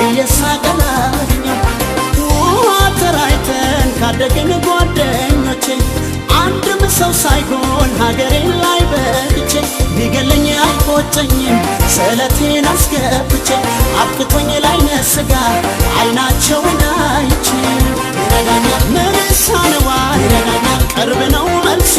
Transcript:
እየሳቀ ላግኘው። ውሃ ተራይተን ካደግን ጓደኞቼ፣ አንድም ሰው ሳይጎል ሀገሬን ላይ በቅቼ፣ ቢገለኝ አይቆጨኝም ስለቴን አስገብቼ፣ አብቅቶኝ ላይነ ስጋ አይናቸውን አይቼ። ይረዳኛል፣ ምን ይሳነዋል? ይረዳኛል፣ ቅርብ ነው መልሱ።